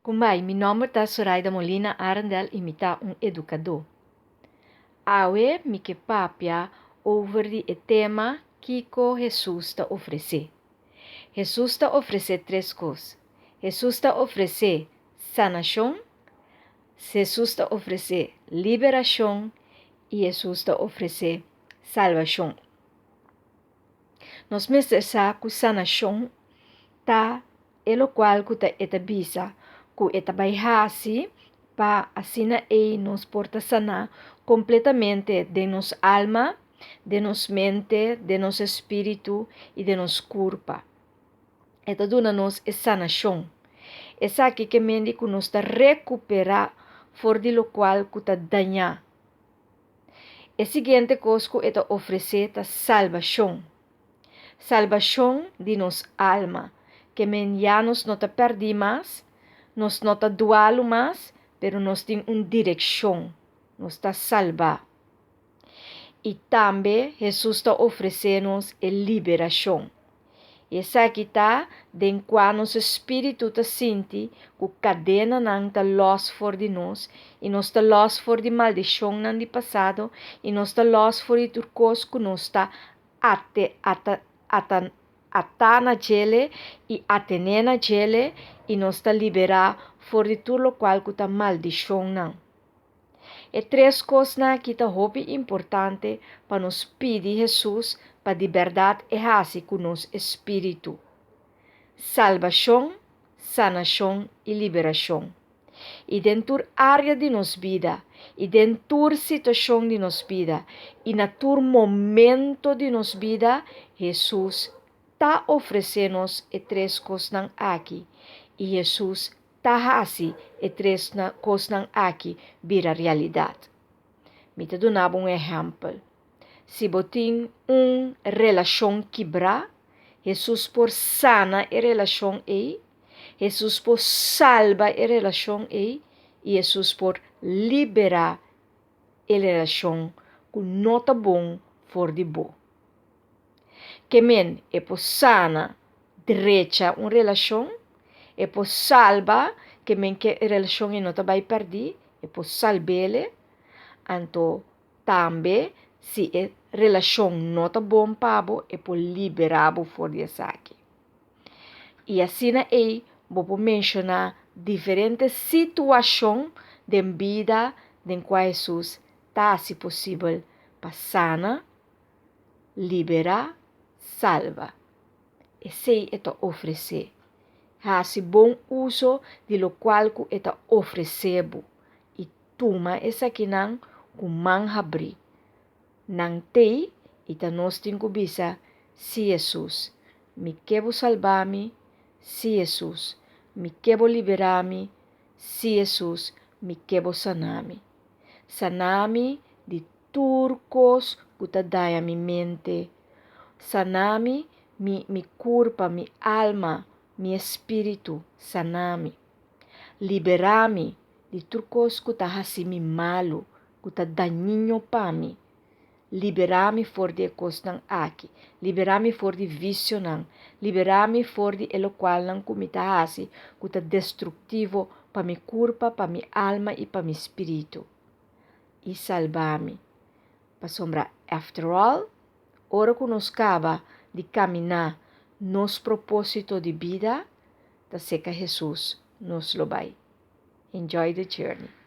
Kumbai, mi nòmber ta Soraida Molina Arendel i mi ta un edukadó. Awe mi ke papia over di e tema Kiko Hesus ta ofresé. Hesus ta ofresé tres kos. Hesus ta ofresé sanashon, Hesus ta ofresé liberashon i Hesus ta ofresé salbashon. Nos mester sa ku sanashon ta e lokual ku ta e ta bisa ku e ta bai hasi pa asina ei nos por ta saná kompletamente den nos alma, den nos mente, den nos espíritu i den nos kurpa. E ta duna nos e sanashon. Esaki ke mende ku nos ta rekuperá for di lokual ku ta dañá. E siguiente kos ku e ta ofresé ta salbashon. Salbashon di nos alma, ke men ya nos no ta pèrdí mas, nos no ta dualu mas, pero nos tin un direkshon, nos ta salbá. I tambe Hesus ta ofresé nos e liberashon. I esaki ta den kua nos espíritu ta sinti ku kadenanan ta lòs for di nos, i nos ta lòs for di maldishonnan di pasado, i nos ta lòs for di tur kos ku nos ta ate, ata, ata, atá na djele i atené na djele, i nos ta liberá for di tur lokual ku ta maldishonnan. E tres kosnan aki ta hopi importante pa nos pidi Hesus pa di bèrdat e hasi ku nos espíritu. Salbashon, sanashon i liberashon. I den tur área di nos bida, i den tur situashon di nos bida, i na tur momento di nos bida, Hesus ta ofresé nos e tres kosnan aki. I Hesus ta hasi e tres kosnan aki bira realidat. Mi ta duna bo un ehèmpel. Si bo tin un relashon kibrá, Hesus por sana e relashon ei, Hesus por salba e relashon ei i Hesus por liberá e relashon ku no ta bon for di bo. Ke men e por sana, drecha un relashon, e por salba, ke men ke e relashon ei no ta bai pèrdí, e por salb'ele. Anto tambe si e relashon no ta bon pa bo, e por liberá bo for di esaki. I asina ei bo por menshoná diferente situashon den bida den kua Hesus ta hasi posibel pa sana, liberá, salba. Esei e ta ofresé. Hasi bon uso di lokual ku e ta ofresé bo i tuma esakinan ku man habrí. Nan t'ei i ta nos tin ku bisa, Sí, Hesus, mi ke bo salba mi, sí, Hesus, mi ke bo liberá mi, sí, Hesus, mi ke bo sana mi. Sana mi di Tur kos ku ta daña mi mente. Sana mi, mi, mi kurpa, mi alma, mi espíritu, sana mi. Liberá mi di tur kos ku ta hasi mi malu, ku ta dañiño pa mi. Liberá mi for di e kosnan aki. Liberá mi for di visionan. Liberá mi for di e lokualnan ku mi ta hasi ku ta destruktivo pa mi kurpa, pa mi alma i pa mi spiritu. i salba mi. Pasobra after all, ora ku nos kaba di kaminá nos propósito di bida, ta seka Hesus nos lo bai. Enjoy the journey.